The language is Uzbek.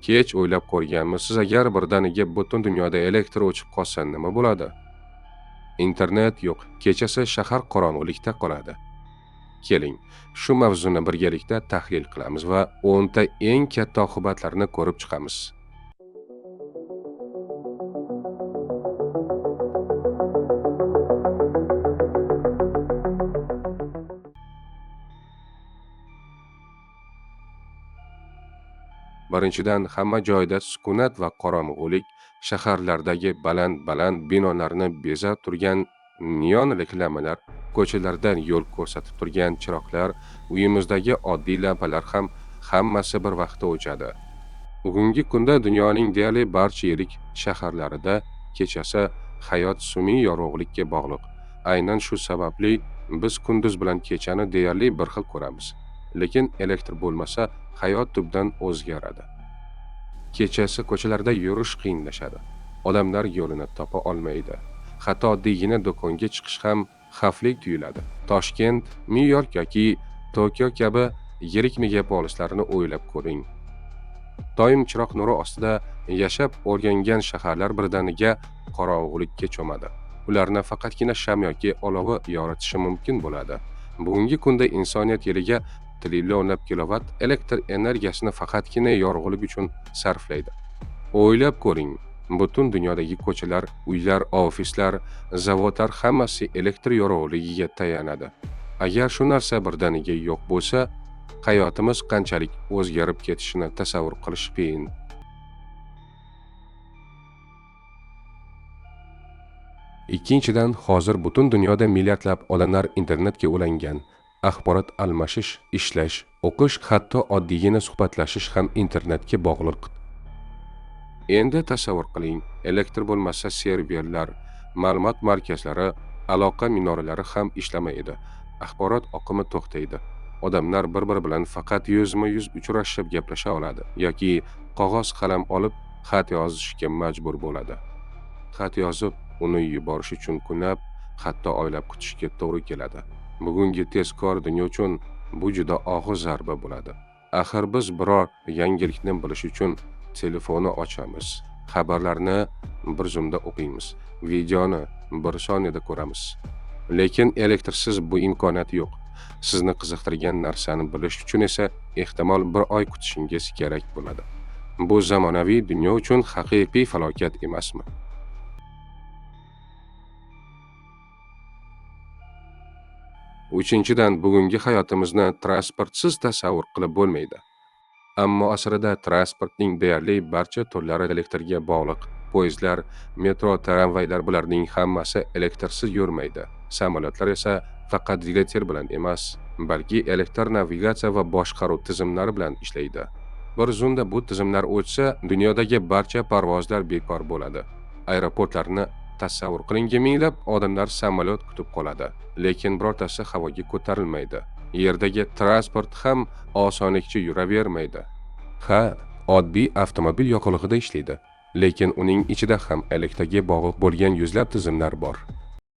Kech o'ylab ko'rganmisiz, agar birdaniga butun dunyoda elektr o'chib qolsa nima bo'ladi? Internet yo'q, kechasi shahar qorong'ulikda qoladi. Keling, shu mavzuni birgalikda tahlil qilamiz va 10 ta eng katta oqibatlarni ko'rib chiqamiz. Birinchidan, hamma joyda sukunat va qorong'ulik, shaharlardagi baland-baland binolarni bezab turgan neon reklamalar, ko'chalardan yo'l ko'rsatib turgan chiroqlar, uyimizdagi oddiy lampalar ham hammasi bir vaqtda o'chadi. Bugungi kunda dunyoning deyarli barcha yirik shaharlarida kechasi hayot sun'iy yorug'likka bog'liq. Aynan shu sababli biz kunduz bilan kechani deyarli bir xil ko'ramiz. Lekin elektr bo'lmasa hayot tubdan o'zgaradi. Kechasi ko'chalarda yurish qiyinlashadi. Odamlar yo'lini topa olmaydi. Hatto oddiygina do'konga chiqish ham xavfli tuyuladi. Toshkent, Nyu-York yoki Tokio kabi yirik megapolislarni o'ylab ko'ring. Doim chiroq nuri ostida yashab o'rgangan shaharlar birdaniga qorong'ulikka cho'madi. Ularni faqatgina sham yoki olovi yoritishi mumkin bo'ladi. Bugungi kunda insoniyat yiliga trillionlab kilovat elektr energiyasini faqatgina yorug'lik uchun sarflaydi. O'ylab ko'ring, butun dunyodagi ko'chalar, uylar, ofislar, zavodlar hammasi elektr yorug'ligiga tayanadi. Agar shu narsa birdaniga yo'q bo'lsa, hayotimiz qanchalik o'zgarib ketishini tasavvur qilish qiyin. Ikkinchidan, hozir butun dunyoda milliardlab odamlar internetga ulangan. Axborot almashish, ishlash, o'qish, hatto oddiygina suhbatlashish ham internetga bog'liq. Endi tasavvur qiling, elektr bo'lmasa serverlar, ma'lumot markazlari, aloqa minoralari ham ishlamaydi. Axborot oqimi to'xtaydi. Odamlar bir-biri bilan faqat yuzma-yuz uchrashib gaplasha oladi yoki qog'oz qalam olib xat yozishga majbur bo'ladi. Xat yozib, uni yuborish uchun kunlab, hatto oylab kutishga to'g'ri keladi. Bugungi tezkor dunyo uchun bu juda og'ir zarba bo'ladi. Axir biz biror yangilikni bilish uchun telefonni ochamiz, xabarlarni bir zumda o'qiymiz, videoni bir soniyada ko'ramiz. Lekin elektrsiz bu imkoniyat yo'q. Sizni qiziqtirgan narsani bilish uchun esa ehtimol bir oy kutishingiz kerak bo'ladi. Bu zamonaviy dunyo uchun haqiqiy falokat emasmi? Uchinchidan, bugungi hayotimizni transportsiz tasavvur qilib bo'lmaydi. Ammo asrida transportning deyarli barcha turlari elektrga bog'liq. Poyezdlar, metro, tramvaylar bularning hammasi elektrsiz yurmaydi. Samolyotlar esa faqat dvigatel bilan emas, balki elektr navigatsiya va boshqaruv tizimlari bilan ishlaydi. Bir zumda bu tizimlar o'chsa, dunyodagi barcha parvozlar bekor bo'ladi. Aeroportlarni tasavvur qiling, minglab odamlar samolyot kutib qoladi, lekin birortasi havoga ko'tarilmaydi. Yerdagi transport ham osonlikcha yuravermaydi. Ha, oddiy avtomobil yoqilg'ida ishlaydi, lekin uning ichida ham elektrga bog'liq bo'lgan yuzlab tizimlar bor.